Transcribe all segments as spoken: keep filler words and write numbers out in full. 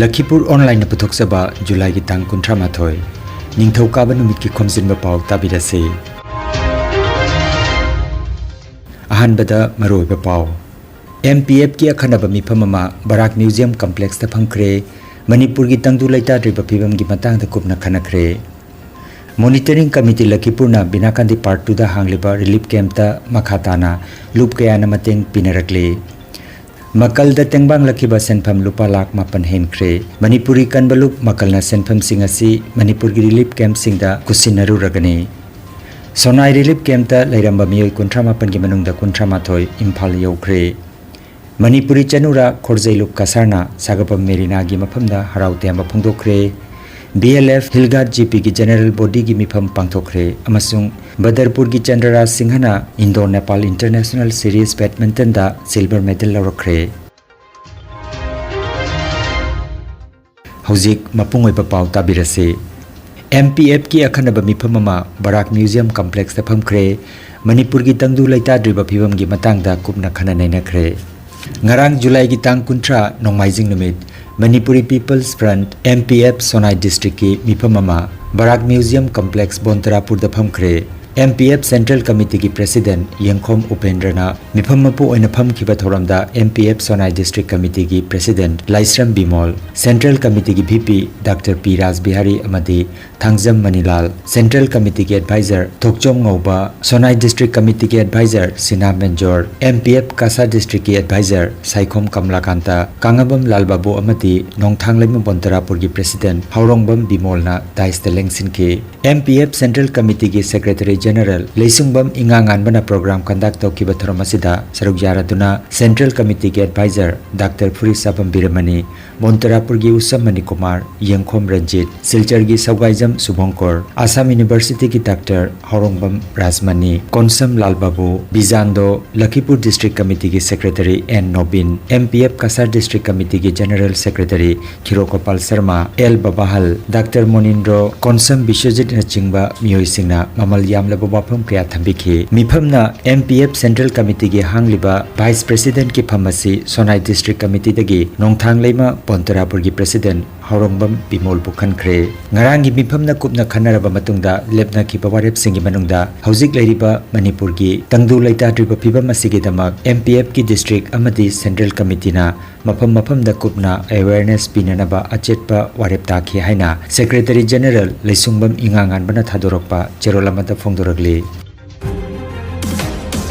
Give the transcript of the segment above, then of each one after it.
ꯂꯈꯤꯄꯨꯔ ꯑꯣꯟꯂꯥꯏꯟꯅ ꯄꯨꯊꯣꯛꯆꯕ ꯖꯨꯂꯥꯏꯒꯤ ꯇꯥꯡ ꯀꯨꯟꯊ꯭ꯔꯥ ꯃꯥꯊꯣꯏ, ꯅꯤꯡꯊꯧꯀꯥꯕ ꯅꯨꯃꯤꯠꯀꯤ ꯈꯣꯝꯖꯤꯟꯕ ꯄꯥꯎ ꯇꯥꯕꯤꯔꯁꯤ꯫ ꯑꯍꯥꯟꯕꯗ ꯃꯔꯨꯑꯣꯏꯕ ꯄꯥꯎ꯫ ꯑꯦꯝ ꯄꯤ ꯑꯦꯐꯀꯤ ꯑꯈꯟꯅꯕ ꯃꯤꯐꯝ ꯑꯃ ꯕꯔꯥꯛ ꯃ꯭ꯌꯨꯖꯤꯌꯝ ꯀꯝꯄ꯭ꯂꯦꯛꯁꯇ ꯐꯝꯈ꯭ꯔꯦ꯫ ꯃꯅꯤꯄꯨꯔꯒꯤ ꯇꯪꯗꯨ ꯂꯩꯇꯥꯗ꯭ꯔꯤꯕ ꯐꯤꯕꯝꯒꯤ ꯃꯇꯥꯡꯗ ꯀꯨꯞꯅ ꯈꯟꯅꯈ꯭ꯔꯦ꯫ ꯃꯣꯅꯤꯇꯔꯤꯡ ꯀꯃꯤꯇꯤ ꯂꯈꯤꯄꯨꯔꯅ ꯕꯤꯅꯥꯀꯥꯟꯗꯤ ꯄꯥꯔꯠ ꯇꯨꯗ ꯍꯥꯡꯂꯤꯕ ꯔꯤꯂꯤꯐ ꯀꯦꯝꯞꯇ ꯃꯈꯥ ꯇꯥꯅ ꯂꯨꯞ ꯀꯌꯥꯅ ꯃꯇꯦꯡ ꯄꯤꯅꯔꯛꯂꯤ꯫ ꯃꯀꯜꯗ ꯇꯦꯡꯕꯥꯡꯂꯛꯈꯤꯕ ꯁꯦꯟꯐꯝ ꯂꯨꯄꯥ ꯂꯥꯈ ꯃꯥꯄꯟ ꯍꯦꯟꯈ꯭ꯔꯦ꯫ ꯃꯅꯤꯄꯨꯔꯤ ꯀꯟꯕ ꯂꯨꯞ ꯃꯀꯜꯅ ꯁꯦꯟꯐꯝꯁꯤꯡ ꯑꯁꯤ ꯃꯅꯤꯄꯨꯔꯒꯤ ꯔꯤꯂꯤꯐ ꯀꯦꯝꯞꯁꯤꯡꯗ ꯀꯨꯠꯁꯤꯟꯅꯔꯨꯔꯒꯅꯤ꯫ ꯁꯣꯅꯥꯏ ꯔꯤꯂꯤꯐ ꯀꯦꯝꯞꯇ ꯂꯩꯔꯝꯕ ꯃꯤꯑꯣꯏ ꯀꯨꯟꯊ꯭ꯔꯥ ꯃꯥꯄꯟꯒꯤ ꯃꯅꯨꯡꯗ ꯀꯨꯟꯊ꯭ꯔꯥ ꯃꯥꯊꯣꯏ ꯏꯝꯐꯥꯜ ꯌꯧꯈ꯭ꯔꯦ꯫ ꯃꯅꯤꯄꯨꯔꯤ ꯆꯅꯨꯔꯥ ꯈꯣꯔꯖꯩꯂꯨꯞ ꯀꯁꯥꯔꯅ ꯁꯥꯒꯄꯝ ꯃꯦꯔꯤꯅꯥꯒꯤ ꯃꯐꯝꯗ ꯍꯔꯥꯎ ꯇꯌꯥꯝꯕ ꯐꯣꯡꯗꯣꯛꯈ꯭ꯔꯦ꯫ ꯕꯤ ꯑꯦꯜ ꯑꯦꯐ ꯍꯤꯜ ꯒꯥꯔꯗ ꯖꯤ ꯄꯤꯒꯤ ꯖꯦꯅꯔꯦꯜ ꯕꯣꯗꯤꯒꯤ ꯃꯤꯐꯝ ꯄꯥꯡꯊꯣꯛꯈ꯭ꯔꯦ ꯑꯃꯁꯨꯡ ꯕꯗꯔꯄꯨꯔꯒꯤ ꯆꯟꯗ꯭ꯔꯔꯥꯖ ꯁꯤꯡꯍꯅ ꯏꯟꯗꯣ ꯅꯦꯄꯥꯜ ꯏꯟꯇꯔꯅꯦꯁꯅꯦꯜ ꯁꯤꯔꯤꯁ ꯕꯦꯗꯃꯤꯟꯇꯟꯗ ꯁꯤꯜꯚꯔ ꯃꯦꯗꯜ ꯂꯧꯔꯛꯈ꯭ꯔꯦ꯫ ꯍꯧꯖꯤꯛ ꯃꯄꯨꯡ ꯑꯣꯏꯕ ꯄꯥꯎ ꯇꯥꯕꯤꯔꯁꯤ꯫ ꯑꯦꯝ ꯄꯤ ꯑꯦꯐꯀꯤ ꯑꯈꯟꯅꯕ ꯃꯤꯐꯝ ꯑꯃ ꯕꯔꯥꯛ ꯃ꯭ꯌꯨꯖꯤꯌꯝ ꯀꯝꯄ꯭ꯂꯦꯛꯁꯇ ꯐꯝꯈ꯭ꯔꯦ꯫ ꯃꯅꯤꯄꯨꯔꯒꯤ ꯇꯪꯗꯨ ꯂꯩꯇꯥꯗ꯭ꯔꯤꯕ ꯐꯤꯕꯝꯒꯤ ꯃꯇꯥꯡꯗ ꯀꯨꯞꯅ ꯈꯟꯅ ꯅꯩꯅꯈ꯭ꯔꯦ꯫ ꯉꯔꯥꯡ ꯖꯨꯂꯥꯏꯒꯤ ꯇꯥꯡ ꯀꯨꯟꯊ꯭ꯔꯥ, ꯅꯣꯡꯃꯥꯏꯖꯤꯡ ꯅꯨꯃꯤꯠ, Manipuri people's front, M P F, Sonai ꯗꯤꯁꯇ꯭ꯔꯤꯛꯀꯤ ꯃꯤꯐꯝ ꯑꯃ ꯕꯔꯥꯛ ꯃ꯭ꯌꯨꯖꯤꯌꯝ ꯀꯝꯄ꯭ꯂꯦꯛꯁ ꯕꯣꯟꯇꯔꯥꯄꯨꯔꯗ ꯐꯝꯈ꯭ꯔꯦ꯫ ꯑꯦꯝ ꯄꯤ ꯑꯦꯐ ꯁꯦꯟꯇ꯭ꯔꯦꯜ ꯀꯃꯤꯇꯤꯒꯤ ꯄ꯭ꯔꯦꯁꯤꯗꯦꯟꯠ ꯌꯦꯡꯈꯣꯝ ꯎꯄꯦꯟꯗ꯭ꯔꯅ ꯃꯤꯐꯝ ꯃꯄꯨ ꯑꯣꯏꯅ ꯐꯝꯈꯤꯕ ꯊꯧꯔꯝꯗ M P F Sonai district ꯀꯃꯤꯇꯤꯒꯤ ꯄ꯭ꯔꯦꯁꯤꯗꯦꯟꯠ ꯂꯥꯏꯁ꯭ꯔꯝ ꯕꯤꯃꯣꯜ, ꯁꯦꯟꯇ꯭ꯔꯦꯜ ꯀꯃꯤꯇꯤꯒꯤ V P doctor P Rajbihari ꯑꯃꯗꯤ ꯊꯥꯡꯖꯝ ꯃꯅꯤꯂꯥꯜ, ꯁꯦꯟꯇ꯭ꯔꯦꯜ ꯀꯃꯤꯇꯤꯒꯤ ꯑꯦꯗꯚꯥꯏꯖꯔ ꯊꯣꯛꯆꯣꯝ ꯉꯧꯕ, ꯁꯣꯅꯥꯏ ꯗꯤꯁꯇ꯭ꯔꯤꯛ ꯀꯃꯤꯇꯤꯒꯤ adviser Sina Menjor, M P F Cachar ꯗꯤꯁꯇ꯭ꯔꯤꯛꯀꯤ ꯑꯦꯗꯚꯥꯏꯖꯔ ꯁꯥꯏꯈꯣꯝ ꯀꯃꯂꯥꯀꯥꯟꯇ, ꯀꯥꯉꯕꯝ ꯂꯥꯜ ꯕꯥꯕꯨ ꯑꯃꯗꯤ ꯅꯣꯡꯊꯥꯡꯂꯩꯃ ꯕꯣꯟꯇꯔꯥꯄꯨꯔꯒꯤ ꯄ꯭ꯔꯦꯁꯤꯗꯦꯟꯠ ꯍꯥꯎꯔꯣꯡꯕꯝ ꯕꯤꯃꯣꯜꯅ ꯗꯥꯏꯁꯇ ꯂꯦꯡꯁꯤꯟꯈꯤ꯫ ꯑꯦꯝ ꯄꯤ ꯑꯦꯐ ꯁꯦꯟꯇ꯭ꯔꯦꯜ ꯀꯃꯤꯇꯤꯒꯤ ꯁꯦꯀ꯭ꯔꯦꯇꯔꯤ ꯖꯦꯅꯔꯦꯜ ꯂꯩꯁꯨꯡꯕꯝ ꯏꯉꯥꯉꯥꯟꯕꯅ ꯄ꯭ꯔꯣꯒ꯭ꯔꯥꯝ ꯀꯟꯗꯛ ꯇꯧꯈꯤꯕ ꯊꯧꯔꯝ ꯑꯁꯤꯗ ꯁꯔꯨꯛ ꯌꯥꯔꯗꯨꯅ ꯁꯦꯟꯇ꯭ꯔꯦꯜ ꯀꯃꯤꯇꯤꯒꯤ ꯑꯦꯗꯚꯥꯏꯖꯔ ꯗꯥꯛꯇꯔ ꯐꯨꯔꯤꯁꯥꯕꯝ ꯕꯤꯔꯃꯅꯤ, ꯕꯣꯟꯇꯔꯥꯄꯨꯔꯒꯤ ꯎꯁꯝ ꯃꯅꯤꯀꯨꯃꯥꯔ, ꯌꯦꯡꯈꯣꯝ ꯔꯟꯖꯤꯠ, ꯁꯤꯜꯆꯔꯒꯤ ꯁꯧꯒꯥꯏꯖꯝ ꯁꯨꯚꯣꯡꯀꯣꯔ, ꯑꯁꯥꯝ ꯌꯨꯅꯤꯚꯔꯁꯤꯇꯤꯒꯤ ꯗꯥꯛꯇꯔ ꯍꯥꯎꯔꯣꯡꯕꯝ ꯔꯥꯖꯃꯅꯤ, ꯀꯣꯟꯁꯝ ꯂꯥꯜ ꯕꯥꯕꯨ, ꯕꯤꯖꯥꯟꯗꯣ, ꯂꯈꯤꯄꯨꯔ ꯗꯤꯁꯇ꯭ꯔꯤꯛ ꯀꯃꯤꯇꯤꯒꯤ secretary N Nobin, M P F Cachar district ꯀꯃꯤꯇꯤꯒꯤ general secretary Khiro Gopal Sharma, L Babahal, doctor ꯃꯣꯅꯤꯟꯗ꯭ꯔꯣ, Konsam ꯕꯤꯁ꯭ꯋꯖꯤꯠꯅꯆꯤꯡꯕ ꯃꯤꯑꯣꯏꯁꯤꯡꯅ ꯃꯃꯜ ꯌꯥꯝꯂꯕ ꯋꯥꯐꯝ ꯀꯌꯥ ꯊꯝꯕꯤꯈꯤ꯫ ꯃꯤꯐꯝꯅ M P F Central Committeeꯒꯤ ꯍꯥꯡꯂꯤꯕ Vice Presidentꯀꯤ ꯐꯝ ꯑꯁꯤ ꯁꯣꯅꯥꯏ District Committeeꯗꯒꯤ ꯅꯣꯡꯊꯥꯡ ꯂꯩꯃ ꯄꯣꯟꯇꯔꯥꯄꯨꯔꯒꯤ President ꯍꯥꯎꯔꯣꯡꯕꯝ ꯕꯤꯃꯣꯜꯕꯨ ꯈꯟꯈ꯭ꯔꯦ꯫ ꯉꯔꯥꯡꯒꯤ ꯃꯤꯐꯝꯅ ꯀꯨꯞꯅ ꯈꯟꯅꯔꯕ ꯃꯇꯨꯡꯗ ꯂꯦꯞꯅꯈꯤꯕ ꯋꯥꯔꯦꯞꯁꯤꯡꯒꯤ ꯃꯅꯨꯡꯗ ꯍꯧꯖꯤꯛ ꯂꯩꯔꯤꯕ ꯃꯅꯤꯄꯨꯔꯒꯤ ꯇꯪꯗꯨ ꯂꯩꯇꯥꯗ꯭ꯔꯤꯕ ꯐꯤꯕꯝ ꯑꯁꯤꯒꯤꯗꯃꯛ M P Fꯀꯤ District ꯑꯃꯗꯤ Central Committeeꯅ ꯃꯐꯝ ꯃꯐꯝꯗ ꯀꯨꯞꯅ awareness ꯄꯤꯅꯅꯕ ꯑꯆꯦꯠꯄ ꯋꯥꯔꯦꯞ ꯇꯥꯈꯤ ꯍꯥꯏꯅ Secretary General ꯂꯩꯁꯨꯡꯕꯝ ꯏꯉꯥꯉꯥꯟꯕꯅ ꯊꯥꯗꯣꯔꯛꯄ ꯆꯦꯔꯣꯜ ꯑꯃꯗ ꯐꯣꯡꯗꯣꯔꯛꯂꯤ꯫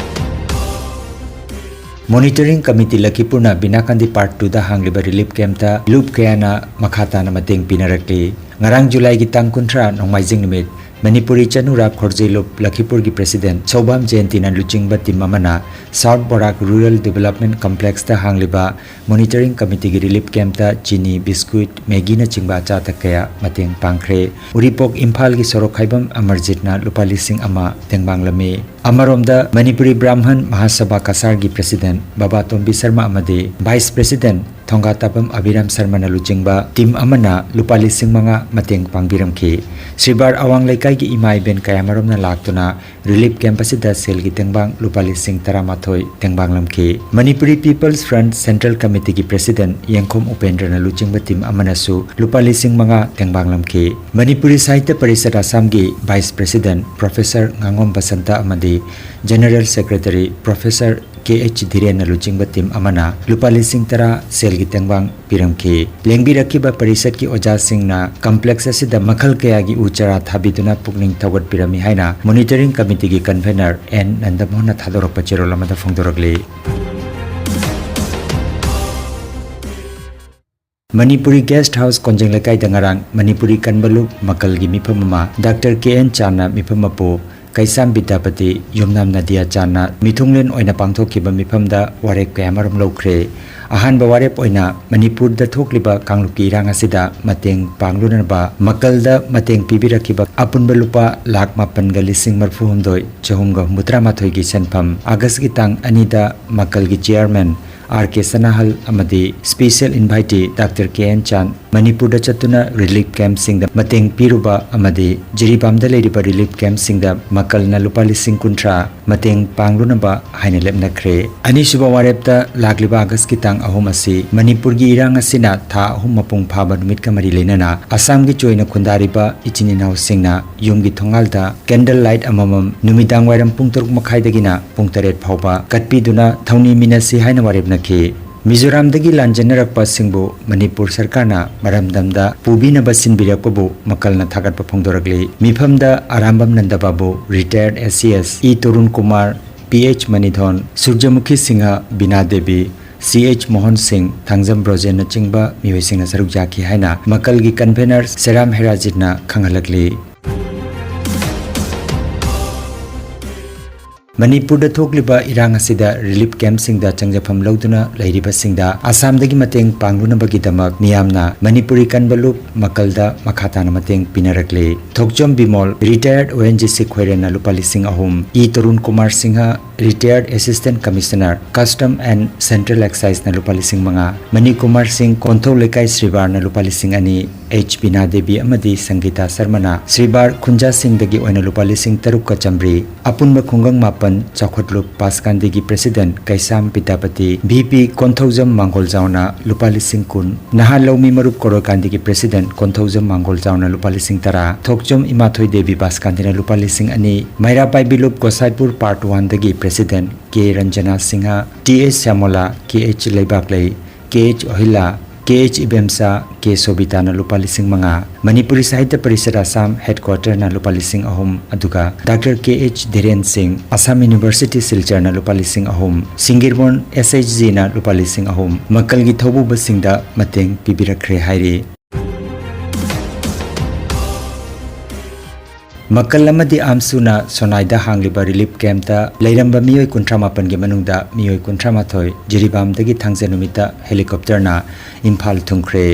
Monitoring Committee ꯂꯈꯤꯄꯨꯔꯅ ꯕꯤꯅꯥꯀꯥꯟꯗꯤ Part Twoꯗ ꯍꯥꯡꯂꯤꯕ relief campꯇ ꯂꯨꯞ ꯀꯌꯥꯅ ꯃꯈꯥ ꯇꯥꯅ ꯃꯇꯦꯡ ꯄꯤꯅꯔꯛꯂꯤ꯫ ꯉꯔꯥꯡ ꯖꯨꯂꯥꯏꯒꯤ ꯇꯥꯡ ꯀꯨꯟꯊ꯭ꯔꯥ ꯅꯣꯡꯃꯥꯏꯖꯤꯡ ꯅꯨꯃꯤꯠ ꯃꯅꯤꯄꯨꯔꯤ ꯆꯅꯨꯔꯥ ꯈꯣꯔꯖꯩꯂꯨꯞ ꯂꯈꯤꯄꯨꯔꯒꯤ President ꯁꯧꯕꯥꯝ ꯖꯌꯟꯇꯤꯅ ꯂꯨꯆꯤꯡꯕ team ꯑꯃꯅ South Barak Rural Development Complexꯇ ꯍꯥꯡꯂꯤꯕ Monitoring Committeeꯒꯤ relief campꯇ ꯆꯤꯅꯤ, biscuit, Maggiꯅꯆꯤꯡꯕ ꯑꯆꯥ ꯑꯊꯛ ꯀꯌꯥ ꯃꯇꯦꯡ ꯄꯥꯡꯈ꯭ꯔꯦ꯫ ꯎꯔꯤꯄꯣꯛ ꯏꯝꯐꯥꯜꯒꯤ ꯁꯣꯔꯣꯛ ꯈꯥꯏꯕꯝ ꯑꯃꯔꯖꯤꯠꯅ ꯂꯨꯄꯥ ꯂꯤꯁꯤꯡ ꯑꯃ ꯇꯦꯡꯕꯥꯡꯂꯝꯃꯤ꯫ ꯑꯃꯔꯣꯝꯗ ꯃꯅꯤꯄꯨꯔꯤ ꯕ꯭ꯔꯥꯍꯃꯟ ꯃꯍꯥꯁꯚꯥ ꯀꯁꯥꯔꯒꯤ President ꯕꯕꯥ ꯇꯣꯝꯕꯤ ꯁꯔꯃ ꯑꯃꯗꯤ Vice President ꯊꯣꯡꯒꯥꯇꯥꯕꯝ ꯑꯕꯤꯔꯥꯝ ꯁꯔꯃꯅ ꯂꯨꯆꯤꯡꯕ team ꯑꯃꯅ ꯂꯨꯄꯥ ꯂꯤꯁꯤꯡ ꯃꯉꯥ ꯃꯇꯦꯡ ꯄꯥꯡꯕꯤꯔꯝꯈꯤ꯫ ꯁ꯭ꯔꯤꯕꯥꯔ ꯑꯋꯥꯡ ꯂꯩꯀꯥꯏꯒꯤ ꯏꯃꯥ ꯏꯕꯦꯟ ꯀꯌꯥꯃꯔꯨꯝꯅ ꯂꯥꯛꯇꯨꯅ relief camp ꯑꯁꯤꯗ ꯁꯦꯜꯒꯤ ꯇꯦꯡꯕꯥꯡ ꯂꯨꯄꯥ ꯂꯤꯁꯤꯡ ꯇꯔꯥꯃꯥꯊꯣꯏ ꯇꯦꯡꯕꯥꯡꯂꯝꯈꯤ꯫ Manipuri People's Front Central Committeeꯒꯤ President ꯌꯦꯡꯈꯣꯝ ꯎꯄꯦꯟꯗ꯭ꯔꯅ ꯂꯨꯆꯤꯡꯕ team ꯑꯃꯅꯁꯨ ꯂꯨꯄꯥ ꯂꯤꯁꯤꯡ ꯃꯉꯥ ꯇꯦꯡꯕꯥꯡꯂꯝꯈꯤ꯫ ꯃꯅꯤꯄꯨꯔꯤ ꯁꯥꯍꯤꯇ꯭ꯌ ꯄꯔꯤꯁꯠ ꯑꯁꯥꯝꯒꯤ Vice President Professor ꯉꯥꯉꯣꯝ ꯕꯁꯟꯇ ꯑꯃꯗꯤ General Secretary Professor K H ꯙꯤꯔꯦꯟꯅ ꯂꯨꯆꯤꯡꯕ team ꯑꯃꯅ ꯂꯨꯄꯥ ꯂꯤꯁꯤꯡ ꯇꯔꯥ ꯁꯦꯜꯒꯤ ꯇꯦꯡꯕꯥꯡ ꯄꯤꯔꯝꯈꯤ꯫ ꯂꯦꯡꯕꯤꯔꯛꯈꯤꯕ ꯄꯔꯤꯁꯠꯀꯤ ꯑꯣꯖꯥꯁꯤꯡꯅ complex ꯑꯁꯤꯗ ꯃꯈꯜ ꯀꯌꯥꯒꯤ ꯎ ꯆꯥꯔꯥ ꯊꯥꯕꯤꯗꯨꯅ ꯄꯨꯛꯅꯤꯡ ꯊꯧꯒꯠꯄꯤꯔꯝꯃꯤ ꯍꯥꯏꯅ Monitoring Committeeꯒꯤ convener ꯑꯦꯟ ꯅꯟꯗꯃꯣꯍꯟꯅ ꯊꯥꯗꯣꯔꯛꯄ ꯆꯦꯔꯣꯜ ꯑꯃꯗ ꯐꯣꯡꯗꯣꯔꯛꯂꯤ꯫ ꯃꯅꯤꯄꯨꯔꯤ Guest House ꯀꯣꯟꯖꯦꯡ ꯂꯩꯀꯥꯏꯗ ꯉꯔꯥꯡ ꯃꯅꯤꯄꯨꯔꯤ ꯀꯟꯕ ꯂꯨꯞ ꯃꯀꯜꯒꯤ ꯃꯤꯐꯝ ꯑꯃ Doctor K N ꯆꯥꯟꯅ ꯃꯤꯐꯝ ꯃꯄꯨ ꯀꯩꯁꯥꯝ ꯕꯤꯗ꯭ꯌꯥꯄꯇꯤ ꯌꯨꯝꯅꯥꯝ ꯅꯗꯤꯌꯥ ꯆꯥꯟꯅ ꯃꯤꯊꯨꯡꯂꯦꯟ ꯑꯣꯏꯅ ꯄꯥꯡꯊꯣꯛꯈꯤꯕ ꯃꯤꯐꯝꯗ ꯋꯥꯔꯦꯞ ꯀꯌꯥꯃꯔꯨꯝ ꯂꯧꯈ꯭ꯔꯦ꯫ ꯑꯍꯥꯟꯕ ꯋꯥꯔꯦꯞ ꯑꯣꯏꯅ ꯃꯅꯤꯄꯨꯔꯗ ꯊꯣꯛꯂꯤꯕ ꯀꯥꯡꯂꯨꯞꯀꯤ ꯏꯔꯥꯡ ꯑꯁꯤꯗ ꯃꯇꯦꯡ ꯄꯥꯡꯂꯨꯅꯕ ꯃꯀꯜꯗ ꯃꯇꯦꯡ ꯄꯤꯕꯤꯔꯛꯈꯤꯕ ꯑꯄꯨꯟꯕ ꯂꯨꯄꯥ ꯂꯥꯈ ꯃꯥꯄꯟꯒ ꯂꯤꯁꯤꯡ ꯃꯔꯤꯐꯨꯍꯨꯝꯗꯣꯏ ꯆꯍꯨꯝꯒ ꯍꯨꯝꯐꯨꯇꯔꯥꯃꯥꯊꯣꯏꯒꯤ ꯁꯦꯟꯐꯝ Augustꯀꯤ ꯇꯥꯡ ꯑꯅꯤꯗ ꯃꯀꯜꯒꯤ Chairman R K ꯁꯅꯥꯍꯜ ꯑꯃꯗꯤ Special Invitee Doctor K N ꯆꯥꯟ ꯃꯅꯤꯄꯨꯔꯗ ꯆꯠꯇꯨꯅ ꯔꯤꯂꯤꯐ ꯀꯦꯝꯞꯁꯤꯡꯗ ꯃꯇꯦꯡ ꯄꯤꯔꯨꯕ ꯑꯃꯗꯤ ꯖꯤꯔꯤꯕꯥꯝꯗ ꯂꯩꯔꯤꯕ ꯔꯤꯂꯤꯐ ꯀꯦꯝꯞꯁꯤꯡꯗ ꯃꯀꯜꯅ ꯂꯨꯄꯥ ꯂꯤꯁꯤꯡ ꯀꯨꯟꯊ꯭ꯔꯥ ꯃꯇꯦꯡ ꯄꯥꯡꯂꯨꯅꯕ ꯍꯥꯏꯅ ꯂꯦꯞꯅꯈ꯭ꯔꯦ꯫ ꯑꯅꯤꯁꯨꯕ ꯋꯥꯔꯦꯞꯇ ꯂꯥꯛꯂꯤꯕ ꯑꯥꯒꯁꯀꯤ ꯇꯥꯡ ꯑꯍꯨꯝ ꯑꯁꯤ ꯃꯅꯤꯄꯨꯔꯒꯤ ꯏꯔꯥꯡ ꯑꯁꯤꯅ ꯊꯥ ꯑꯍꯨꯝ ꯃꯄꯨꯡ ꯐꯥꯕ ꯅꯨꯃꯤꯠꯀ ꯃꯔꯤ ꯂꯩꯅꯅ ꯑꯁꯥꯝꯒꯤ ꯆꯣꯏꯅ ꯈꯨꯟꯗꯥꯔꯤꯕ ꯏꯆꯤꯟ ꯏꯅꯥꯎꯁꯤꯡꯅ ꯌꯨꯝꯒꯤ ꯊꯣꯡꯒꯥꯜꯗ ꯀꯦꯟꯗꯜ ꯂꯥꯏꯠ ꯑꯃꯃꯝ ꯅꯨꯃꯤꯗꯥꯡ ꯋꯥꯏꯔꯝ ꯄꯨꯡ ꯇꯔꯨꯛ ꯃꯈꯥꯏꯗꯒꯤꯅ ꯄꯨꯡ ꯇꯔꯦꯠ ꯐꯥꯎꯕ ꯀꯠꯄꯤꯗꯨꯅ ꯊꯧꯅꯤ ꯃꯤꯟꯅꯁꯤ ꯍꯥꯏꯅ ꯋꯥꯔꯦꯞꯅꯈꯤ꯫ ꯃꯤꯖꯣꯔꯥꯝꯗꯒꯤ ꯂꯥꯟꯖꯦꯟꯅꯔꯛꯄꯁꯤꯡꯕꯨ ꯃꯅꯤꯄꯨꯔ ꯁꯔꯀꯥꯔꯅ ꯃꯔꯝꯗꯝꯗ ꯄꯨꯕꯤꯅꯕ ꯁꯤꯟꯕꯤꯔꯛꯄꯕꯨ ꯃꯀꯜꯅ ꯊꯥꯒꯠꯄ ꯐꯣꯡꯗꯣꯔꯛꯂꯤ꯫ ꯃꯤꯐꯝꯗ Arambam ꯅꯟꯗꯕꯥꯕꯨ, retired S C S E Tarun Kumar, P H Manithon, Surjamukhi Singh, Bina Devi, C H Mohan ꯁꯤꯡ, ꯊꯥꯡꯖꯝ ꯕ꯭ꯔꯣꯖꯦꯟꯅꯆꯤꯡꯕ ꯃꯤꯑꯣꯏꯁꯤꯡꯅ ꯁꯔꯨꯛ ꯌꯥꯈꯤ ꯍꯥꯏꯅ ꯃꯀꯜꯒꯤ ꯀꯟꯚꯦꯅꯔ ꯁꯦꯔꯥꯝ ꯍꯦꯔꯥꯖꯤꯠꯅ ꯈꯪꯍꯜꯂꯛꯂꯤ꯫ ꯃꯅꯤꯄꯨꯔꯗ ꯊꯣꯛꯂꯤꯕ ꯏꯔꯥꯡ ꯑꯁꯤꯗ ꯔꯤꯂꯤꯐ ꯀꯦꯝꯞꯁꯤꯡꯗ ꯆꯪꯖꯐꯝ ꯂꯧꯗꯨꯅ ꯂꯩꯔꯤꯕꯁꯤꯡꯗ ꯑꯁꯥꯝꯗꯒꯤ ꯃꯇꯦꯡ ꯄꯥꯡꯂꯨꯅꯕꯒꯤꯗꯃꯛ ꯃꯤꯌꯥꯝꯅ ꯃꯅꯤꯄꯨꯔꯤ ꯀꯟꯕ ꯂꯨꯞ ꯃꯀꯜꯗ ꯃꯈꯥ ꯇꯥꯅ ꯃꯇꯦꯡ ꯄꯤꯅꯔꯛꯂꯤ꯫ ꯊꯣꯛꯆꯣꯝ ꯕꯤꯃꯣꯜ, ꯔꯤꯇꯥꯌꯔꯗ ꯑꯣ ꯑꯦꯟ ꯖꯤ ꯁꯤ ꯈꯣꯏꯔꯦꯟꯅ ꯂꯨꯄꯥ ꯂꯤꯁꯤꯡ ꯑꯍꯨꯝ, E Tarun Kumar Singh, retired assistant commissioner, custom and central ꯑꯦꯛꯁꯥꯏꯖꯅ ꯂꯨꯄꯥ ꯂꯤꯁꯤꯡ ꯃꯉꯥ, ꯃꯅꯤ ꯀꯨꯃꯥꯔ ꯁꯤꯡ, ꯀꯣꯟꯊꯧ ꯂꯩꯀꯥꯏ ꯁ꯭ꯔꯤꯕꯥꯔꯅ ꯂꯨꯄꯥ ꯂꯤꯁꯤꯡ ꯑꯅꯤ, ꯑꯩꯆ ꯕꯤꯅꯥ ꯗꯦꯕꯤ ꯑꯃꯗꯤ ꯁꯪꯒꯤꯇꯥ ꯁꯔꯃꯅ ꯁ꯭ꯔꯤꯕꯥꯔ ꯈꯨꯟꯖꯥꯁꯤꯡꯗꯒꯤ ꯑꯣꯏꯅ ꯂꯨꯄꯥ ꯂꯤꯁꯤꯡ ꯇꯔꯨꯛꯀ ꯆꯥꯝꯃꯔꯤ, ꯑꯄꯨꯟꯕ ꯈꯨꯡꯒꯪ ꯃꯥꯄꯟ ꯆꯥꯎꯈꯠꯂꯨꯞ ꯄꯥꯁꯀꯥꯟꯗꯤꯒꯤ ꯄ꯭ꯔꯦꯁꯤꯗꯦꯟꯠ ꯀꯩꯁꯥꯝ ꯄꯤꯇꯥꯄꯇꯤ, ꯚꯤ ꯄꯤ ꯀꯣꯟꯊꯧꯖꯝ ꯃꯥꯡꯒꯣꯜꯖꯥꯎꯅ ꯂꯨꯄꯥ ꯂꯤꯁꯤꯡ ꯀꯨꯟ, ꯅꯍꯥ ꯂꯧꯃꯤ ꯃꯔꯨꯞ ꯀꯣꯔꯣꯀꯥꯟꯗꯤꯒꯤ ꯄ꯭ꯔꯦꯁꯤꯗꯦꯟꯠ ꯀꯣꯟꯊꯧꯖꯝ ꯃꯥꯡꯒꯣꯜꯖꯥꯎꯅ ꯂꯨꯄꯥ ꯂꯤꯁꯤꯡ ꯇꯔꯥ, ꯊꯣꯛꯆꯣꯝ ꯏꯃꯥꯊꯣꯏ ꯗꯦꯕꯤ ꯄꯥꯁꯀꯥꯟꯗꯤꯅ ꯂꯨꯄꯥ ꯂꯤꯁꯤꯡ ꯑꯅꯤ, ꯃꯩꯔꯥ ꯄꯥꯏꯕꯤ ꯂꯨꯞ ꯒꯣꯁꯥꯏꯄꯨꯔ ꯄꯥꯔꯠ ꯋꯥꯟꯗꯒꯤ ꯄ꯭ꯔꯦꯁꯤꯗꯦꯟꯠ ꯀꯦ ꯔꯟꯖꯅꯥ ꯁꯤꯡꯍ, ꯇꯤ ꯑꯩꯆ ꯁ꯭ꯌꯥꯃꯣꯂꯥ, ꯀꯦ ꯑꯩꯆ ꯂꯩꯕꯥꯛꯂꯩ, ꯀꯦ ꯑꯩꯆ ꯑꯣꯍꯤꯂꯥ, ꯀꯦ ꯑꯩꯆ ꯏꯕꯦꯝꯆꯥ, ꯀꯦ ꯁꯣꯕꯤꯇꯥꯅ ꯂꯨꯄꯥ ꯂꯤꯁꯤꯡ ꯃꯉꯥ, ꯃꯅꯤꯄꯨꯔꯤ ꯁꯥꯍꯤꯇ꯭ꯌ ꯄꯔꯤꯁꯠ ꯑꯁꯥꯝ ꯍꯦꯗꯀ꯭ꯋꯥꯇꯔꯅ ꯂꯨꯄꯥ ꯂꯤꯁꯤꯡ ꯑꯍꯨꯝ, ꯑꯗꯨꯒ ꯗꯥꯛꯇꯔ ꯀꯦ ꯑꯩꯆ ꯙꯤꯔꯦꯟ ꯁꯤꯡ, ꯑꯁꯥꯝ ꯌꯨꯅꯤꯚꯔꯁꯤꯇꯤ ꯁꯤꯜꯆꯔꯅ ꯂꯨꯄꯥ ꯂꯤꯁꯤꯡ ꯑꯍꯨꯝ, ꯁꯤꯡꯒꯤꯔꯕꯣꯟ ꯑꯦꯁ ꯑꯩꯆ ꯖꯤꯅ ꯂꯨꯄꯥ ꯂꯤꯁꯤꯡ ꯑꯍꯨꯝ ꯃꯀꯜꯒꯤ ꯊꯧꯕꯨꯕꯁꯤꯡꯗ ꯃꯇꯦꯡ ꯄꯤꯕꯤꯔꯛꯈ꯭ꯔꯦ ꯍꯥꯏꯔꯤ꯫ ꯃꯀꯜ ꯑꯃꯗꯤ ꯑꯥꯝꯁꯨꯅ ꯁꯣꯅꯥꯏꯗ ꯍꯥꯡꯂꯤꯕ ꯔꯤꯂꯤꯐ ꯀꯦꯝꯞꯇ ꯂꯩꯔꯝꯕ ꯃꯤꯑꯣꯏ ꯀꯨꯟꯊ꯭ꯔꯥ ꯃꯥꯄꯟꯒꯤ ꯃꯅꯨꯡꯗ ꯃꯤꯑꯣꯏ ꯀꯨꯟꯊ꯭ꯔꯥ ꯃꯥꯊꯣꯏ ꯖꯤꯔꯤꯕꯥꯝꯗꯒꯤ ꯊꯥꯡꯖ ꯅꯨꯃꯤꯠꯇ ꯍꯦꯂꯤꯀꯣꯞꯇꯔꯅ ꯏꯝꯐꯥꯜ ꯊꯨꯡꯈ꯭ꯔꯦ꯫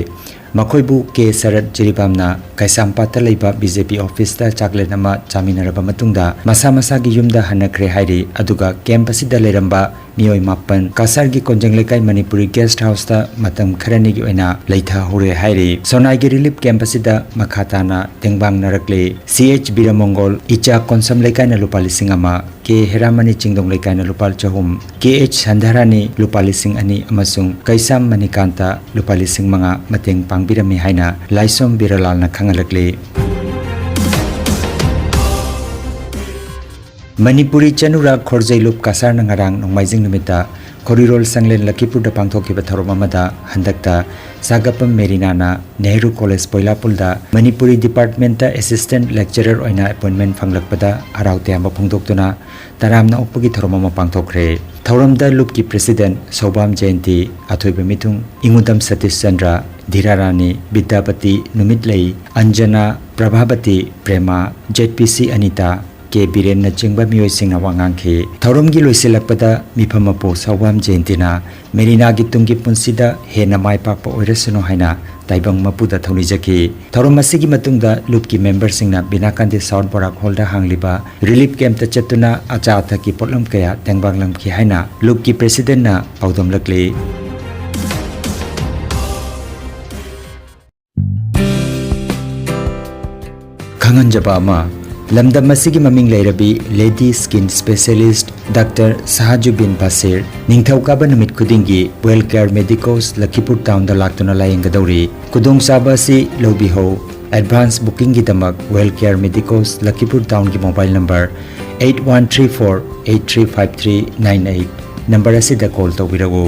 ꯃꯈꯣꯏꯕꯨ ꯀꯦ ꯁꯔꯠ ꯖꯤꯔꯤꯕꯥꯝꯅ ꯀꯩꯁꯥꯝꯄꯥꯠꯇ ꯂꯩꯕ ꯕꯤ ꯖꯦ ꯄꯤ ꯑꯣꯐꯤꯁꯇ ꯆꯥꯛꯂꯦꯟ ꯑꯃ ꯆꯥꯃꯤꯟꯅꯔꯕ ꯃꯇꯨꯡꯗ ꯃꯁꯥ ꯃꯁꯥꯒꯤ ꯌꯨꯝꯗ ꯍꯟꯅꯈ꯭ꯔꯦ ꯍꯥꯏꯔꯤ꯫ ꯑꯗꯨꯒ ꯀꯦꯝꯞ ꯑꯁꯤꯗ ꯂꯩꯔꯝꯕ ꯃꯤꯑꯣꯏ ꯃꯥꯄꯟ ꯀꯁꯥꯔꯒꯤ ꯀꯣꯟꯖꯪ ꯂꯩꯀꯥꯏ ꯃꯅꯤꯄꯨꯔꯤ guest houseꯇ ꯃꯇꯝ ꯈꯔꯅꯤꯒꯤ ꯑꯣꯏꯅ ꯂꯩꯊꯍꯧꯔꯦ ꯍꯥꯏꯔꯤ꯫ ꯁꯣꯅꯥꯏꯒꯤ relief camp ꯑꯁꯤꯗ ꯃꯈꯥ ꯇꯥꯅ ꯇꯦꯡꯕꯥꯡꯅꯔꯛꯂꯤ꯫ ꯁꯤ ꯑꯩꯆ ꯕꯤꯔꯃꯣꯡꯒꯣꯜ, ꯏꯆꯥ ꯀꯣꯟꯁꯝ ꯂꯩꯀꯥꯏꯅ ꯂꯨꯄꯥ ꯂꯤꯁꯤꯡ ꯑꯃ, ꯀꯦ ꯍꯦꯔꯥꯃꯅꯤ ꯆꯤꯡꯗꯣꯡ ꯂꯩꯀꯥꯏꯅ ꯂꯨꯄꯥ ꯆꯍꯨꯝ, ꯀꯦ ꯑꯩꯆ ꯁꯟꯙꯥꯔꯥꯅꯤ ꯂꯨꯄꯥ ꯂꯤꯁꯤꯡ ꯑꯅꯤ ꯑꯃꯁꯨꯡ ꯀꯩꯁꯥꯝ ꯃꯅꯤꯀꯥꯟꯇ ꯂꯨꯄꯥ ꯂꯤꯁꯤꯡ ꯃꯉꯥ ꯃꯇꯦꯡ ꯄꯥꯡꯕꯤꯔꯝꯃꯤ ꯍꯥꯏꯅ ꯂꯥꯏꯁꯣꯝ ꯕꯤꯔꯂꯥꯜꯅ ꯈꯪꯍꯜꯂꯛꯂꯤ꯫ ꯃꯅꯤꯄꯨꯔꯤ ꯆꯅꯨꯔꯥ ꯈꯣꯔꯖꯩꯂꯨꯞ ꯀꯁꯥꯔꯅ ꯉꯔꯥꯡ ꯅꯣꯡꯃꯥꯏꯖꯤꯡ ꯅꯨꯃꯤꯠꯇ ꯈꯣꯔꯤꯔꯣꯜ ꯁꯪꯂꯦꯟ ꯂꯈꯤꯄꯨꯔꯗ ꯄꯥꯡꯊꯣꯛꯈꯤꯕ ꯊꯧꯔꯝ ꯑꯃꯗ ꯍꯟꯗꯛꯇ ꯁꯥꯒꯞꯄꯝ ꯃꯦꯔꯤꯅꯥꯅ ꯅꯦꯍꯔꯨ ꯀꯣꯂꯦꯖ ꯄꯣꯏꯂꯥꯄꯨꯜꯗ ꯃꯅꯤꯄꯨꯔꯤ departmentꯇ assistant lecturer ꯑꯣꯏꯅ appointment ꯐꯪꯂꯛꯄꯗ ꯍꯔꯥꯎ ꯇꯌꯥꯝꯕ ꯐꯣꯡꯗꯣꯛꯇꯨꯅ ꯇꯔꯥꯝꯅ ꯑꯣꯛꯄꯒꯤ ꯊꯧꯔꯝ ꯑꯃ ꯄꯥꯡꯊꯣꯛꯈ꯭ꯔꯦ꯫ ꯊꯧꯔꯝꯗ ꯂꯨꯞꯀꯤ president ꯁꯧꯕꯥꯝ ꯖꯌꯟꯇꯤ, ꯑꯊꯣꯏꯕ ꯃꯤꯊꯨꯡ, ꯏꯉꯨꯗꯝ ꯁꯇꯤꯁ ꯆꯟꯗ꯭ꯔ, ꯙꯤꯔꯥ ꯔꯥꯅꯤ, ꯕꯤꯗ꯭ꯌꯥꯄꯇꯤ, ꯅꯨꯃꯤꯠꯂꯩ, ꯑꯟꯖꯅꯥ, ꯄ꯭ꯔꯚꯥꯕꯇꯤ, ꯄ꯭ꯔꯦꯃꯥ, ꯖꯦꯠ ꯄꯤ ꯁꯤ ꯑꯅꯤꯇꯥ, ꯀꯦ ꯕꯤꯔꯦꯟꯅꯆꯤꯡꯕ ꯃꯤꯑꯣꯏꯁꯤꯡꯅ ꯋꯥ ꯉꯥꯡꯈꯤ꯫ ꯊꯧꯔꯝꯒꯤ ꯂꯣꯏꯁꯤꯜꯂꯛꯄꯗ ꯃꯤꯐꯝ ꯃꯄꯨ ꯁꯧꯕꯥꯝ ꯖꯌꯟꯇꯤꯅ ꯃꯦꯔꯤꯅꯥꯒꯤ ꯇꯨꯡꯒꯤ ꯄꯨꯟꯁꯤꯗ ꯍꯦꯟꯅ ꯃꯥꯏ ꯄꯥꯛꯄ ꯑꯣꯏꯔꯁꯅꯨ ꯍꯥꯏꯅ ꯇꯥꯏꯕꯪ ꯃꯄꯨꯗ ꯊꯧꯅꯤꯖꯈꯤ꯫ ꯊꯧꯔꯝ ꯑꯁꯤꯒꯤ ꯃꯇꯨꯡꯗ ꯂꯨꯞꯀꯤ memberꯁꯤꯡꯅ ꯕꯤꯅꯥꯀꯥꯟꯗꯤ South ꯕꯣꯔꯥꯛ hallꯗ ꯍꯥꯡꯂꯤꯕ relief campꯇ ꯆꯠꯇꯨꯅ ꯑꯆꯥ ꯑꯊꯛꯀꯤ ꯄꯣꯠꯂꯝ ꯀꯌꯥ ꯇꯦꯡꯕꯥꯡꯂꯝꯈꯤ ꯍꯥꯏꯅ ꯂꯨꯞꯀꯤ presidentꯅ ꯄꯥꯎꯗꯝꯂꯛꯂꯤ꯫ ꯈꯪꯍꯟꯖꯕ ꯑꯃ, ꯂꯝꯗꯝ ꯑꯁꯤꯒꯤ ꯃꯃꯤꯡ ꯂꯩꯔꯕꯤ lady skin specialist Doctor ꯁꯍꯥꯖꯨꯕꯤꯟ ꯕꯥꯁꯤꯔ ꯅꯤꯡꯊꯧꯀꯥꯕ ꯅꯨꯃꯤꯠ ꯈꯨꯗꯤꯡꯒꯤ Well Care Medicos ꯂꯈꯤꯄꯨꯔ townꯗ ꯂꯥꯛꯇꯨꯅ ꯂꯥꯌꯦꯡꯒꯗꯧꯔꯤ꯫ ꯈꯨꯗꯣꯡꯆꯥꯕ ꯑꯁꯤ ꯂꯧꯕꯤꯍꯧ꯫ Advance bookingꯒꯤꯗꯃꯛ Well Care Medicos ꯂꯈꯤꯄꯨꯔ townꯒꯤ mobile number eight one three four eight three five three nine eight number ꯑꯁꯤꯗ call ꯇꯧꯕꯤꯔꯛꯎ꯫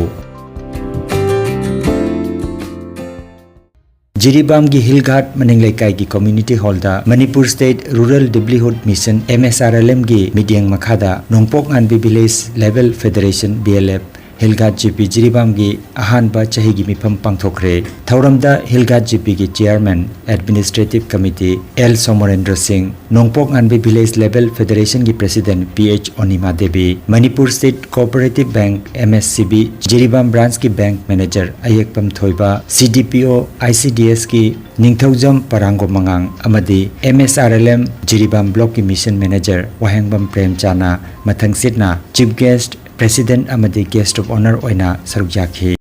ꯖꯤꯔꯤꯕꯥꯝꯒꯤ ꯍꯤꯜ ꯘꯥꯠ ꯃꯅꯤꯡ ꯂꯩꯀꯥꯏꯒꯤ community hallꯗ Manipur State Rural Livelihood Mission, M S R L Mꯒꯤ ꯃꯤꯠꯌꯦꯡ ꯃꯈꯥꯗ Nongpok Ngaanbi Village Level Federation, B L F, hill Ghat G P ꯖꯤꯔꯤꯕꯥꯝꯒꯤ ꯑꯍꯥꯟꯕ ꯆꯍꯤꯒꯤ ꯃꯤꯐꯝ ꯄꯥꯡꯊꯣꯛꯈ꯭ꯔꯦ꯫ ꯊꯧꯔꯝꯗ ꯍꯤꯜ ꯘꯥꯠ ꯖꯤ ꯄꯤꯒꯤ chairman, administrative committee, L Somorendra Singh, Nongpok Ngaanbi Village Level Federationꯒꯤ president P H Onima Devi, Manipur State Cooperative Bank, M S C B, Jiribam branchꯀꯤ bank manager Ayekpam Thoiba, C D P O, I C D Sꯀꯤ ꯅꯤꯡꯊꯧꯖꯝ ꯄꯔꯥꯡꯒꯣ ꯃꯉꯥꯡ ꯑꯃꯗꯤ M S R L M Jiribam blockꯀꯤ mission manager ꯋꯥꯍꯦꯡꯕꯝ ꯄ꯭ꯔꯦꯝꯆꯥꯅ ꯃꯊꯪꯁꯤꯠꯅ chief guest President ꯑꯃꯗꯤ Guest of Honour ꯑꯣꯏꯅ ꯁꯔꯨꯛ ꯌꯥꯈꯤ꯫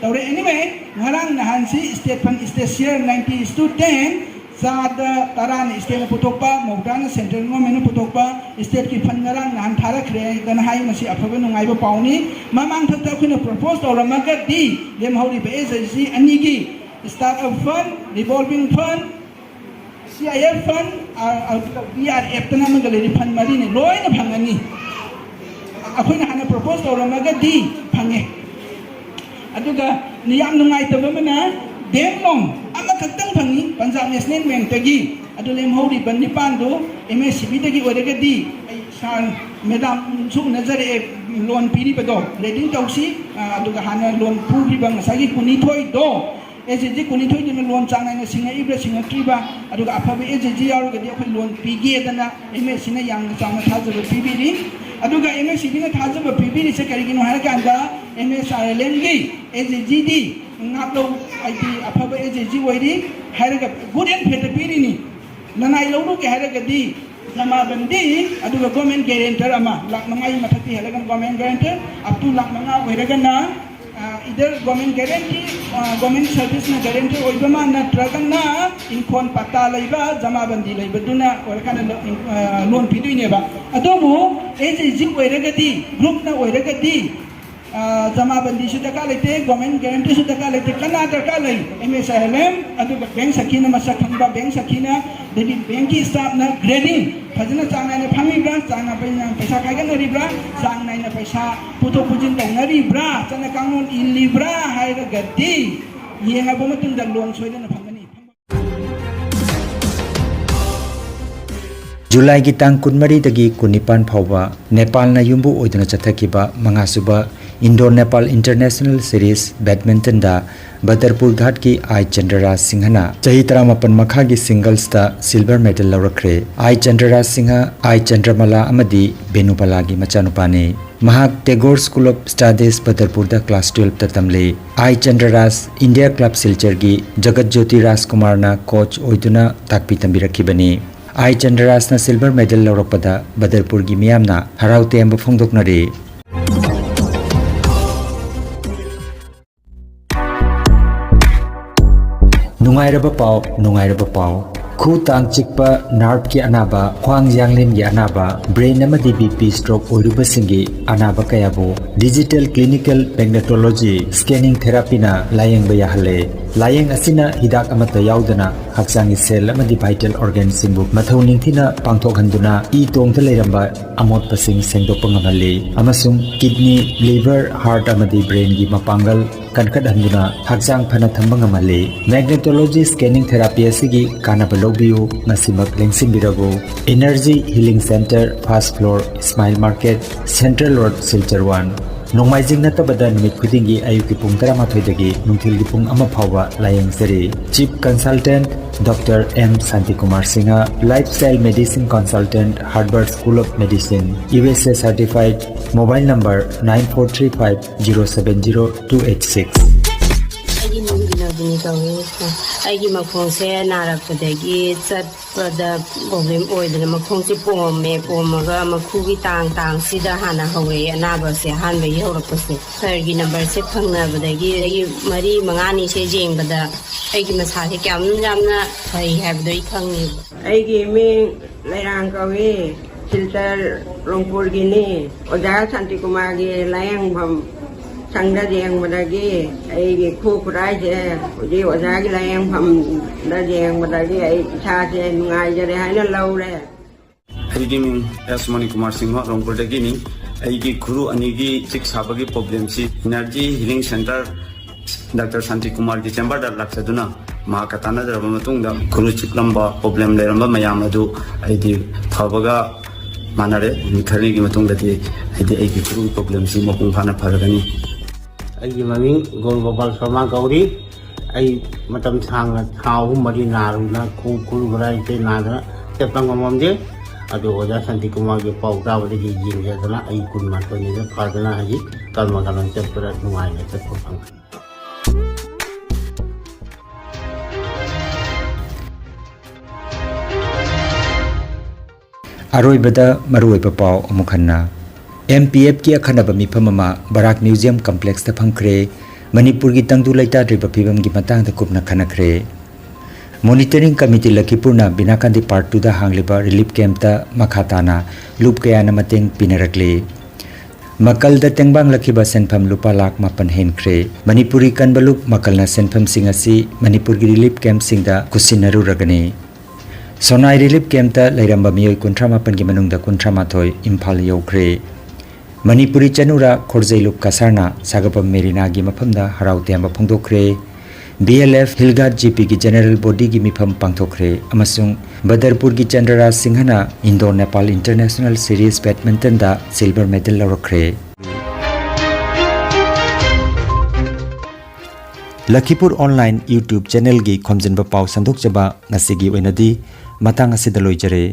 ꯇꯧꯔꯦ꯫ Anyway, ꯉꯔꯥꯡ ꯅꯍꯥꯟꯁꯤ state fund, state share ninety is to ten, ꯆꯥꯗ ꯇꯔꯥꯅ stateꯅ ꯄꯨꯊꯣꯛꯄ, ꯃꯧꯗ꯭ꯔꯥꯅ central governmentꯅ ꯄꯨꯊꯣꯛꯄ stateꯀꯤ fund ꯉꯔꯥꯡ ꯅꯍꯥꯟ ꯊꯥꯔꯛꯈ꯭ꯔꯦ ꯍꯥꯏꯗꯅ ꯍꯥꯏ꯫ ꯃꯁꯤ ꯑꯐꯕ ꯅꯨꯡꯉꯥꯏꯕ ꯄꯥꯎꯅꯤ꯫ ꯃꯃꯥꯡꯊꯛꯇ ꯑꯩꯈꯣꯏꯅ propose ꯇꯧꯔꯝꯃꯒꯗꯤ ꯂꯦꯝꯍꯧꯔꯤꯕ agency ꯑꯅꯤꯒꯤ startup fund, revolving fund, C I F fund, ꯑ, ꯑ, B R F ꯇꯅ ꯑꯃꯒ ꯂꯩꯔꯤ, fund ꯃꯔꯤꯅꯤ, ꯂꯣꯏꯅ ꯐꯪꯉꯅꯤ꯫ ꯑꯩꯈꯣꯏꯅ ꯍꯥꯟꯅ propose ꯇꯧꯔꯝꯃꯒꯗꯤ ꯐꯪꯉꯦ꯫ ꯑꯗꯨꯒ ꯌꯥꯝ ꯅꯨꯡꯉꯥꯏꯇꯕ ꯑꯃꯅ bank loan ꯑꯃꯈꯛꯇꯪ ꯐꯪꯉꯤ Punjab National Bankꯇꯒꯤ꯫ ꯑꯗꯨ ꯂꯦꯝꯍꯧꯔꯤꯕ ꯅꯤꯄꯥꯟꯗꯣ M S C Bꯗꯒꯤ ꯑꯣꯏꯔꯒꯗꯤ ꯑꯩ sir, madamꯁꯨ ꯎꯅꯖꯔꯛꯑꯦ, loan ꯄꯤꯔꯤꯕꯗꯣ reading ꯇꯧꯁꯤ꯫ ꯑ, ꯑꯗꯨꯒ ꯍꯥꯟꯅ loan ꯄꯨꯈꯤꯕ ꯉꯁꯥꯏꯒꯤ ꯀꯨꯟꯅꯤꯊꯣꯏꯗꯣ, agency ꯀꯨꯟꯅꯤꯊꯣꯏꯗꯨꯅ loan ꯆꯥꯡ ꯅꯥꯏꯅ ꯁꯤꯡꯉꯛꯏꯕ꯭ꯔꯥ ꯁꯤꯡꯉꯛꯇ꯭ꯔꯤꯕ꯭ꯔꯥ, ꯑꯗꯨꯒ ꯑꯐꯕ agency ꯌꯥꯎꯔꯒꯗꯤ ꯑꯩꯈꯣꯏ loan ꯄꯤꯒꯦꯗꯅ M S Cꯅ ꯌꯥꯝꯅ ꯆꯥꯎꯅ ꯊꯥꯖꯕ ꯄꯤꯕꯤꯔꯤ꯫ ꯑꯗꯨꯒ M S C Bꯅ ꯊꯥꯖꯕ ꯄꯤꯕꯤꯔꯤꯁꯦ ꯀꯔꯤꯒꯤꯅꯣ ꯍꯥꯏꯔꯀꯥꯟꯗ, M S R L Mꯒꯤ agencyꯗꯤ ꯉꯥꯛꯂꯧ, ꯍꯥꯏꯗꯤ ꯑꯐꯕ agency ꯑꯣꯏꯔꯤ ꯍꯥꯏꯔꯒ good and faithꯇ ꯄꯤꯔꯤꯅꯤ꯫ ꯅꯅꯥꯏ ꯂꯧꯔꯨꯒꯦ ꯍꯥꯏꯔꯒꯗꯤ ꯖꯃꯥꯕꯟꯗꯤ, ꯑꯗꯨꯒ government guarantor ꯑꯃ, ꯂꯥꯛ ꯃꯉꯥꯒꯤ ꯃꯊꯛꯇ ꯍꯦꯜꯂꯒꯅ government guarantor, up to ꯂꯥꯛ ꯃꯉꯥ ꯑꯣꯏꯔꯒꯅ, ꯑ, either government guarantee, ꯑ, government serviceꯅ guarantor ꯑꯣꯏꯕ ꯑꯃ, ꯅꯠꯇ꯭ꯔꯒꯅ ꯏꯪꯈꯣꯜ ꯄꯠꯇꯥ ꯂꯩꯕ, ꯖꯃꯥꯕꯟꯗꯤ ꯂꯩꯕꯗꯨꯅ ꯑꯣꯏꯔꯀꯥꯟꯗ ꯂꯣ-, ꯑ, loan ꯄꯤꯗꯣꯏꯅꯦꯕ꯫ ꯑꯗꯨꯕꯨ agency ꯑꯣꯏꯔꯒꯗꯤ, groupꯅ ꯑꯣꯏꯔꯒꯗꯤ, ꯑ, ꯖꯃꯥꯕꯟꯗꯤꯁꯨ ꯗꯔꯀꯥꯔ ꯂꯩꯇꯦ, government guarantorꯁꯨ ꯗꯔꯀꯥꯔ ꯂꯩꯇꯦ꯫ ꯀꯅꯥ ꯗꯔꯀꯥꯔ ꯂꯩ? M S R L M, ꯑꯗꯨꯒ bank ꯁꯥꯈꯤꯅ ꯃꯁꯛ ꯈꯪꯕ bank ꯁꯥꯈꯤꯅ, ꯑꯗꯒꯤ bankꯀꯤ staffꯅ grading ꯐꯖꯅ ꯆꯥꯡ ꯅꯥꯏꯅ ꯐꯪꯉꯤꯕ꯭ꯔꯥ, ꯆꯥꯡ ꯅꯥꯏꯅ ꯄꯩꯁꯥ ꯈꯥꯏꯒꯠꯅꯔꯤꯕ꯭ꯔꯥ, ꯆꯥꯡ ꯅꯥꯏꯅ ꯄꯩꯁꯥ ꯄꯨꯊꯣꯛ ꯄꯨꯁꯤꯟ ꯇꯧꯅꯔꯤꯕ꯭ꯔꯥ, ꯆꯠꯅ ꯀꯥꯡꯂꯣꯟ ꯏꯜꯂꯤꯕ꯭ꯔꯥ ꯍꯥꯏꯔꯒꯗꯤ ꯌꯦꯡꯉꯕ ꯃꯇꯨꯡꯗ loan ꯁꯣꯏꯗꯅ ꯐꯪꯒꯅꯤ꯫ ꯖꯨꯂꯥꯏꯒꯤ ꯇꯥꯡ ꯀꯨꯟꯃꯔꯤꯗꯒꯤ ꯀꯨꯟꯅꯤꯄꯥꯟ ꯐꯥꯎꯕ ꯅꯦꯄꯥꯜꯅ ꯌꯨꯝꯕꯨ ꯑꯣꯏꯗꯨꯅ ꯆꯠꯊꯈꯤꯕ ꯃꯉꯥꯁꯨꯕ Indo Nepal International Series badmintonꯗ ꯕꯗꯔꯄꯨꯔ ꯘꯥꯠꯀꯤ ꯑꯥꯏ ꯆꯟꯗ꯭ꯔꯔꯥꯖ ꯁꯤꯡꯍꯅ ꯆꯍꯤ ꯇꯔꯥꯃꯥꯄꯟ ꯃꯈꯥꯒꯤ singlesꯇ silver medal ꯂꯧꯔꯛꯈ꯭ꯔꯦ꯫ ꯑꯥꯏ ꯆꯟꯗ꯭ꯔꯔꯥꯖ ꯁꯤꯡꯍ ꯑꯥꯏ ꯆꯟꯗ꯭ꯔꯃꯂꯥ ꯑꯃꯗꯤ ꯕꯦꯅꯨꯕꯂꯥꯒꯤ ꯃꯆꯥꯅꯨꯄꯥꯅꯤ꯫ ꯃꯍꯥꯛ Tagore School of Studies ꯕꯗꯔꯄꯨꯔꯗ class twelveꯇ ꯇꯝꯂꯤ꯫ I ꯆꯟꯗ꯭ꯔꯔꯥꯖ India Club ꯁꯤꯜꯆꯔꯒꯤ ꯖꯒꯠ ꯖꯣꯇꯤ ꯔꯥꯖꯀꯨꯃꯥꯔꯅ coach ꯑꯣꯏꯗꯨꯅ ꯇꯥꯛꯄꯤ ꯇꯝꯕꯤꯔꯛꯈꯤꯕꯅꯤ꯫ ꯑꯥꯏ ꯆꯟꯗ꯭ꯔꯔꯥꯖꯅ silver medal ꯂꯧꯔꯛꯄꯗ ꯕꯗꯔꯄꯨꯔꯒꯤ ꯃꯤꯌꯥꯝꯅ ꯍꯔꯥꯎ ꯇꯌꯥꯝꯕ ꯐꯣꯡꯗꯣꯛꯅꯔꯤ꯫ ꯅꯨꯡꯉꯥꯏꯔꯕ ꯄꯥꯎ, ꯅꯨꯡꯉꯥꯏꯔꯕ ꯄꯥꯎ꯫ ꯈꯨ ꯇꯥꯡ ꯆꯤꯛꯄ, ꯅꯥꯔꯚꯀꯤ ꯑꯅꯥꯕ, ꯈ꯭ꯋꯥꯡ ꯌꯥꯡꯂꯦꯟꯒꯤ ꯑꯅꯥꯕ, ꯕ꯭ꯔꯦꯟ ꯑꯃꯗꯤ ꯕꯤ ꯄꯤ ꯁ꯭ꯇ꯭ꯔꯣꯛ ꯑꯣꯏꯔꯨꯕꯁꯤꯡꯒꯤ ꯑꯅꯥꯕ ꯀꯌꯥꯕꯨ ꯗꯤꯖꯤꯇꯦꯜ ꯀ꯭ꯂꯤꯅꯤꯀꯦꯜ ꯃꯦꯒꯅꯦꯇꯣꯂꯣꯖꯤ ꯁ꯭ꯀꯦꯅꯤꯡ ꯊꯦꯔꯥꯄꯤꯅ ꯂꯥꯌꯦꯡꯕ ꯌꯥꯍꯜꯂꯦ꯫ ꯂꯥꯌꯦꯡ ꯑꯁꯤꯅ ꯍꯤꯗꯥꯛ ꯑꯃꯠꯇ ꯌꯥꯎꯗꯅ ꯍꯛꯆꯥꯡꯒꯤ ꯁꯦꯜ ꯑꯃꯗꯤ ꯚꯥꯏꯇꯦꯜ ꯑꯣꯔꯒꯥꯟꯁꯤꯡꯕꯨ ꯃꯊꯧ ꯅꯤꯡꯊꯤꯅ ꯄꯥꯡꯊꯣꯛꯍꯟꯗꯨꯅ ꯏ ꯇꯣꯡꯗ ꯂꯩꯔꯝꯕ ꯑꯃꯣꯠꯄꯁꯤꯡ ꯁꯦꯡꯗꯣꯛꯄ ꯉꯝꯍꯜꯂꯤ ꯑꯃꯁꯨꯡ ꯀꯤꯗꯅꯤ, ꯂꯤꯚꯔ, ꯍꯥꯔꯠ ꯑꯃꯗꯤ ꯕ꯭ꯔꯦꯟꯒꯤ ꯃꯄꯥꯡꯒꯜ ꯀꯟꯈꯠꯍꯟꯗꯨꯅ ꯍꯛꯆꯥꯡ ꯐꯅ ꯊꯝꯕ ꯉꯝꯍꯜꯂꯤ꯫ ꯃꯦꯒꯅꯦꯇꯣꯂꯣꯖꯤ ꯁ꯭ꯀꯦꯅꯤꯡ ꯊꯦꯔꯥꯄꯤ ꯑꯁꯤꯒꯤ ꯀꯥꯟꯅꯕ ꯂꯧꯕꯤꯌꯨ, ꯉꯁꯤꯃꯛ ꯂꯦꯡꯁꯤꯟꯕꯤꯔꯕꯨ꯫ Energy healing centre, first floor, Ismail market, central road, Silchar one. ꯅꯣꯡꯃꯥꯏꯖꯤꯡ ꯅꯠꯇꯕꯗ ꯅꯨꯃꯤꯠ ꯈꯨꯗꯤꯡꯒꯤ ꯑꯌꯨꯛꯀꯤ ꯄꯨꯡ ꯇꯔꯥꯃꯥꯊꯣꯏꯗꯒꯤ ꯅꯨꯡꯊꯤꯜꯒꯤ ꯄꯨꯡ ꯑꯃ ꯐꯥꯎꯕ ꯂꯥꯌꯦꯡꯖꯔꯤ꯫ Chief consultant doctor M Shantikumar Singh, lifestyle medicine consultant, Harvard school of medicine, U S A certified, mobile number nine four three five zero seven zero two eight six. ꯑꯩꯒꯤ ꯃꯤꯡ ꯕꯤꯅꯣꯗꯤꯅꯤ ꯀꯧꯏ꯫ ꯑꯩꯒꯤ ꯃꯈꯣꯡꯁꯦ ꯅꯥꯔꯛꯄꯗꯒꯤ ꯆꯠꯄꯗ ꯄ꯭ꯔꯣꯕ꯭ꯂꯦꯝ ꯑꯣꯏꯗꯅ ꯃꯈꯣꯡꯁꯦ ꯄꯣꯝꯃꯦ꯫ ꯄꯣꯝꯃꯒ ꯃꯈꯨꯒꯤ ꯇꯥꯡ ꯇꯥꯡꯁꯤꯗ ꯍꯥꯟꯅ ꯍꯧꯔꯛꯑꯦ ꯑꯅꯥꯕꯁꯦ, ꯑꯍꯥꯟꯕꯒꯤ ꯍꯧꯔꯛꯄꯁꯦ꯫ ꯁꯥꯔꯒꯤ ꯅꯝꯕꯔꯁꯦ ꯐꯪꯅꯕꯗꯒꯤ ꯑꯩꯒꯤ ꯃꯔꯤ ꯃꯉꯥꯅꯤꯁꯦ ꯌꯦꯡꯕꯗ ꯑꯩꯒꯤ ꯃꯁꯥꯁꯦ ꯀꯌꯥꯝ ꯌꯥꯝꯅ ꯐꯩ ꯍꯥꯏꯕꯗꯣ ꯑꯩ ꯈꯪꯉꯦꯕ꯫ ꯑꯩꯒꯤ ꯃꯤꯡ ꯂꯩꯔꯥꯡ ꯀꯧꯏ, ꯁꯤꯜꯆꯔ ꯔꯣꯡꯄꯨꯔꯒꯤꯅꯤ꯫ ꯑꯣꯖꯥ ꯁꯥꯟꯇꯤꯀꯨꯃꯥꯔꯒꯤ ꯂꯥꯌꯦꯡꯐꯝ ꯁꯪꯗ ꯌꯦꯡꯕꯗꯒꯤ ꯑꯩꯒꯤ ꯈꯨ ꯈꯨꯔꯥꯏꯁꯦ ꯍꯧꯖꯤꯛ ꯑꯣꯖꯥꯒꯤ ꯂꯥꯌꯦꯡꯐꯝꯗ ꯌꯦꯡꯕꯗꯒꯤ ꯑꯩ ꯏꯁꯥꯁꯦ ꯅꯨꯡꯉꯥꯏꯖꯔꯦ ꯍꯥꯏꯅ ꯂꯧꯔꯦ꯫ ꯑꯩꯒꯤ ꯃꯤꯡ ꯑꯦꯁ ꯃꯅꯤꯀꯨꯃꯥꯔ ꯁꯤꯡꯍ, ꯔꯣꯡꯄꯨꯔꯗꯒꯤꯅꯤ꯫ ꯑꯩꯒꯤ ꯈꯨꯔꯨ ꯑꯅꯤꯒꯤ ꯆꯤꯛ ꯁꯥꯕꯒꯤ ꯄ꯭ꯔꯣꯕ꯭ꯂꯦꯝꯁꯤ ꯏꯅꯔꯖꯤ ꯍꯤꯂꯤꯡ ꯁꯦꯟꯇꯔ ꯗꯥꯛꯇꯔ ꯁꯥꯟꯇꯤꯀꯨꯃꯥꯔꯒꯤ ꯆꯦꯝꯕꯔꯗ ꯂꯥꯛꯆꯗꯨꯅ ꯃꯍꯥꯛꯀ ꯇꯥꯟꯅꯖꯔꯕ ꯃꯇꯨꯡꯗ ꯈꯨꯔꯨ ꯆꯤꯛꯂꯝꯕ ꯄ꯭ꯔꯣꯕ꯭ꯂꯦꯝ ꯂꯩꯔꯝꯕ ꯃꯌꯥꯝ ꯑꯗꯨ ꯑꯩꯗꯤ ꯐꯕꯒ ꯃꯥꯟꯅꯔꯦ꯫ ꯅꯨꯃꯤꯠ ꯈꯔꯅꯤꯒꯤ ꯃꯇꯨꯡꯗꯗꯤ ꯑꯩꯗꯤ ꯑꯩꯒꯤ ꯈꯨꯔꯨ ꯄ꯭ꯔꯣꯕ꯭ꯂꯦꯝꯁꯤ ꯃꯄꯨꯡ ꯐꯥꯅ ꯐꯔꯒꯅꯤ꯫ ꯑꯩꯒꯤ ꯃꯃꯤꯡ ꯒꯣꯜ ꯒꯣꯄꯥꯜ ꯁꯔꯃ ꯀꯧꯔꯤ꯫ ꯑꯩ ꯃꯇꯝ ꯁꯥꯡꯅ ꯊꯥ ꯑꯍꯨꯝ ꯃꯔꯤ ꯅꯥꯔꯨꯅ ꯈꯣꯡ ꯈꯨꯔꯨ ꯈꯨꯔꯥꯏ ꯀꯩ ꯅꯥꯗꯅ ꯆꯠꯄ ꯉꯝꯃꯝꯗꯦ꯫ ꯑꯗꯨ ꯑꯣꯖꯥ ꯁꯥꯟꯇꯤꯀꯨꯃꯥꯔꯒꯤ ꯄꯥꯎ ꯇꯥꯕꯗꯒꯤ ꯌꯦꯡꯖꯗꯅ ꯑꯩ ꯀꯨꯟꯃꯥꯊꯣꯏꯅꯤꯗ ꯐꯗꯅ ꯍꯧꯖꯤꯛ ꯀꯔꯃ ꯀꯔꯝ ꯆꯠꯄꯗ ꯅꯨꯡꯉꯥꯏꯅ ꯆꯠꯄ ꯐꯪꯉꯦ꯫ ꯑꯔꯣꯏꯕꯗ ꯃꯔꯨꯑꯣꯏꯕ ꯄꯥꯎ ꯑꯃꯨꯛ ꯍꯟꯅ꯫ ꯑꯦꯝ ꯄꯤ ꯑꯦꯐꯀꯤ ꯑꯈꯟꯅꯕ ꯃꯤꯐꯝ ꯑꯃ ꯕꯔꯥꯛ ꯃ꯭ꯌꯨꯖꯤꯌꯝ ꯀꯝꯄ꯭ꯂꯦꯛꯁꯇ ꯐꯝꯈ꯭ꯔꯦ꯫ ꯃꯅꯤꯄꯨꯔꯒꯤ ꯇꯪꯗꯨ ꯂꯩꯇꯥꯗ꯭ꯔꯤꯕ ꯐꯤꯕꯝꯒꯤ ꯃꯇꯥꯡꯗ ꯀꯨꯞꯅ ꯈꯟꯅꯈ꯭ꯔꯦ꯫ Monitoring Committee ꯂꯈꯤꯄꯨꯔꯅ ꯕꯤꯅꯥꯀꯥꯟꯗꯤ Part two ꯗ ꯍꯥꯡꯂꯤꯕ relief camp ꯇ ꯃꯈꯥ ꯇꯥꯅ ꯂꯨꯞ ꯀꯌꯥꯅ ꯃꯇꯦꯡ ꯄꯤꯅꯔꯛꯂꯤ꯫ ꯃꯀꯜꯗ ꯇꯦꯡꯕꯥꯡꯂꯛꯈꯤꯕ ꯁꯦꯟꯐꯝ ꯂꯨꯄꯥ ꯂꯥꯈ ꯃꯥꯄꯟ ꯍꯦꯟꯈ꯭ꯔꯦ꯫ ꯃꯅꯤꯄꯨꯔꯤ ꯀꯟꯕ ꯂꯨꯞ ꯃꯀꯜꯅ ꯁꯦꯟꯐꯝꯁꯤꯡ ꯑꯁꯤ ꯃꯅꯤꯄꯨꯔꯒꯤ relief camp ꯁꯤꯡꯗ ꯈꯨꯠꯁꯤꯟꯅꯔꯨꯔꯒꯅꯤ꯫ ꯁꯣꯅꯥꯏ relief camp ꯇ ꯂꯩꯔꯝꯕ ꯃꯤꯑꯣꯏ ꯀꯨꯟꯊ꯭ꯔꯥ ꯃꯥꯄꯟꯒꯤ ꯃꯅꯨꯡꯗ ꯀꯨꯟꯊ꯭ꯔꯥ ꯃꯥꯊꯣꯏ ꯏꯝꯐꯥꯜ ꯌꯧꯈ꯭ꯔꯦ꯫ ꯃꯅꯤꯄꯨꯔꯤ ꯆꯅꯨꯔꯥ ꯈꯣꯔꯖꯩꯂꯨꯞ ꯀꯁꯥꯔꯅ ꯁꯥꯒꯄꯝ ꯃꯦꯔꯤꯅꯥꯒꯤ ꯃꯐꯝꯗ ꯍꯔꯥꯎ ꯇꯌꯥꯝꯕ ꯐꯣꯡꯗꯣꯛꯈ꯭ꯔꯦ꯫ B L F Hill Guard G P ꯒꯤ general body ꯒꯤ ꯃꯤꯐꯝ ꯄꯥꯡꯊꯣꯛꯈ꯭ꯔꯦ ꯑꯃꯁꯨꯡ ꯕꯗꯔꯄꯨꯔꯒꯤ ꯆꯟꯗ꯭ꯔꯔꯥꯖ ꯁꯤꯡꯍꯅ Indo Nepal International Series badminton ꯗ silver medal ꯂꯧꯔꯛꯈ꯭ꯔꯦ꯫ ꯂꯈꯤꯄꯨꯔ Online YouTube channel ꯒꯤ ꯈꯣꯝꯖꯤꯟꯕ ꯄꯥꯎ ꯁꯟꯗꯣꯛꯆꯕ ꯉꯁꯤꯒꯤ ꯑꯣꯏꯅꯗꯤ ꯃꯇꯥꯡ ꯑꯁꯤꯗ ꯂꯣꯏꯖꯔꯦ꯫